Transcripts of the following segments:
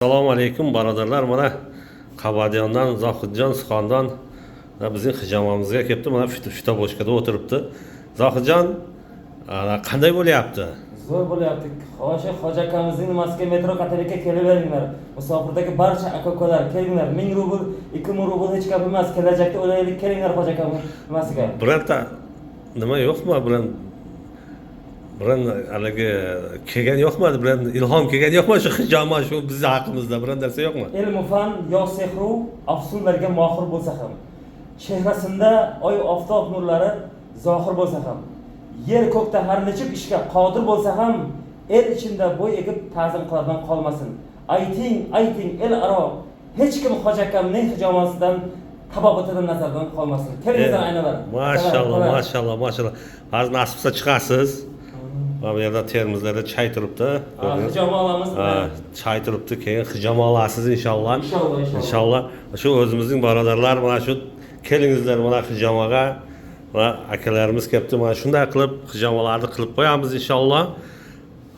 Assalomu alaykum, birodarlar. Mana Qabadiyondan Zohidjon Suxondan bizning hijomamizga kelibdi. Mana фитобочка da o'tiribdi. Zohidjon, ana, qanday bo'lyapti? Zo'r bo'lyapti. Hoji, hoji akamizning nimasiga, metro Katalikka kelaveringlar. Musofirdagi barcha aka ukalar kelinglar. 1000 rubl, 2000 rubl hech gap emas. Kelajakda o'laylik, kelinglar hoji akamning nimasiga. Bironta nima yo'qmi, biron haligi kelgan yo'qmi, biron ilhom kelgan yo'qmi shu hijoma, shu bizni haqimizda biron narsa yo'qmi? Ilmu fan yo sehru afsunlarga mohir bo'lsa ham, chehrasinda oy oftob nurlari zohir bo'lsa ham, yer ko'kda har nechuk ishga qodir bo'lsa ham, el ichinda bo'y egib ta'zim qilardan qolmasin. Ayting, ayting el aro, hech kim hoji akamning hijomasidan, tabobatidan nazardan qolmasin. Kelingizlar, aynalar. Mashalloh. Akalar. Mashalloh, mashalloh. Hozir nasib bo'lsa chiqasiz. Mana bu yerda termizlarda chay turibdi. Ha, hijoma olamiz. Ha, chay turibdi, keyin hijoma olasiz, inshaalloh. Inshaalloh, inshaalloh. Inshaalloh. Shu o'zimizning birodarlar, mana shu kelingizlar mana hijomaga va akalarimiz kelibdi. Mana shunday qilib hijomalarni qilib qo'yamiz, inshaalloh.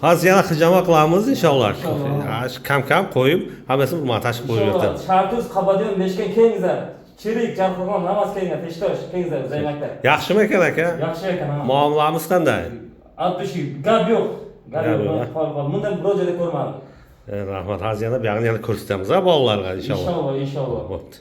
Hozir yana hijoma qilamiz, inshaalloh. Inshaalloh. Ha, shu kam kam qo'yib, hammasini montaj qilib qo'yib Inshaalloh. yotadi. Shartuz, Qabadiyon, Beshkan kelingizlar. Chirik, Jarqirg'on, hammasi kelinglar. Peshtosh kelingizlar, Zaymakda. Yaxshimi ekan, aka? Yaxshi ekan, ha. Muomalamiz qanday? От души. Gap yo'q. Gap Gap yo'q. yo'q, ha? Qol, qol. Bundan biror joyda ko'rmadim. Rahmat. Hozir yana buyog'ini yana ko'rsatamiz, ha, bolalarga, inshaalloh. Inshaalloh, inshaalloh. Bo'pti.